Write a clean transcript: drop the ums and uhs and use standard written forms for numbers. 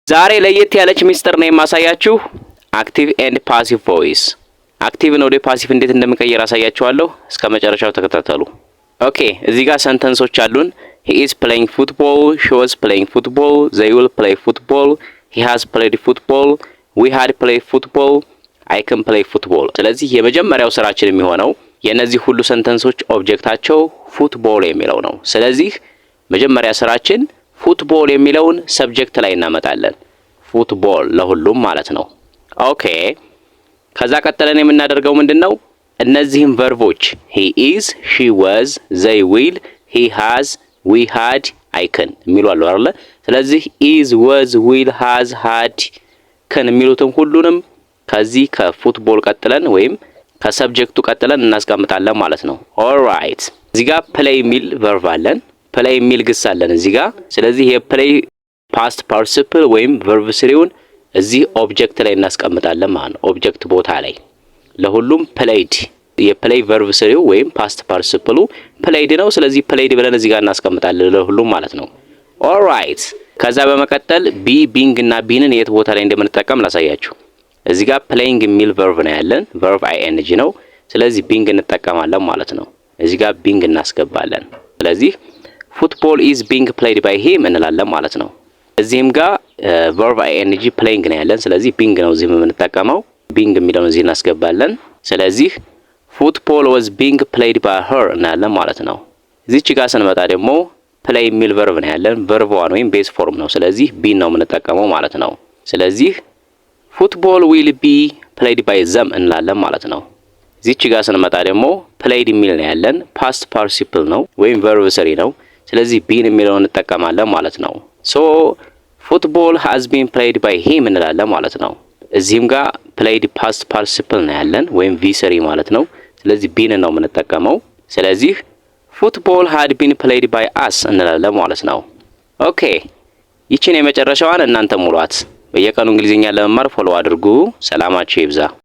ዛሬ ለየት ያለች ሚስጥር ነው የማሳያችሁ። Active and passive voice። Active ን ወደ passive እንዴት እንደምቀይር አሳያችኋለሁ። እስከ መጨረሻው ተከታተሉ። Okay፣ እዚህ ጋር sentence ኦች አሉን። He is playing football፣ she was playing football፣ they will play football፣ he has played football፣ we had played football፣ I can play football። ስለዚህ የመጀመሪያው ስራችን የሚሆነው የእነዚህ ሁሉ sentence ኦች object ኣቸው football የሚለው ነው። ስለዚህ መጀመሪያ ስራችን football የሚለውን subject ላይ እናመጣለን። Football ለሁሉም ማለት ነው። Okay፣ ከዛ ቀጥለን የምናደርገው ምንድን ነው? እነዚህም verb ኦች he is፣ she was፣ they will፣ he has፣ we had፣ I can የሚሉ አሉ አይደለ? ስለዚህ is፣ was፣ will፣ has፣ had፣ can የሚሉትን ሁሉንም ከዚህ ከ football ቀጥለን ወይም ከ subject ኡ ቀጥለን እናስቀምጣለን ማለት ነው። Alright፣ እዚህ ጋር play የሚል verb አለን። Play የሚል ግስ አለን እዚህ ጋር። ስለዚህ የ play past participle ወይም verb three ውን እዚህ object ላይ እናስቀምጣለን ማለት ነው። Object ቦታ ላይ ለሁሉም played፣ የ play verb three ው ወይም past participle ኡ played ነው። ስለዚህ played ብለን እዚህ ጋር እናስቀምጣለን ለሁሉም ማለት ነው። Alright፣ ከዛ በመቀጠል be፣ being እና been ን የት ቦታ ላይ እንደምንጠቀም ላሳያችሁ። እዚህ ጋር playing የሚል verb ነው ያለን፣ verb ing ነው። ስለዚህ being እንጠቀማለን ማለት ነው። እዚህ ጋር being እናስገባለን። ስለዚህ football is being played by him እንላለን ማለት ነው። እዚህም ጋር verb ing playing ነው ያለን። ስለዚህ being ነው እዚህም የምንጠቀመው፣ being የሚለውን እዚህ እናስገባለን። ስለዚህ football was being played by her እንላለን ማለት ነው። እዚች ጋር ስንመጣ ደግሞ play የሚል verb ነው ያለን። Verb one ወይም base form ነው። ስለዚህ been ነው የምንጠቀመው ማለት ነው። ስለዚህ football will be played by them እንላለን ማለት ነው። እዚች ጋር ስንመጣ ደግሞ played የሚል ነው ያለን። Past participle ነው ወይም verb three ነው። ስለዚህ been የሚለውን እንጠቀማለን ማለት ነው። So football has been played by him እንላለን ማለት ነው። እዚህም ጋር played past participle ነው ያለን ወይም V3 ማለት ነው። ስለዚህ been ነው የምንጠቀመው። ስለዚህ football had been played by us እንላለን ማለት ነው። Okay፣ ይችን የመጨረሻዋን እናንተ ሙሏት። በየቀኑ እንግሊዝኛ ለመማር follow አድርጉ። ሰላማችሁ ይብዛ።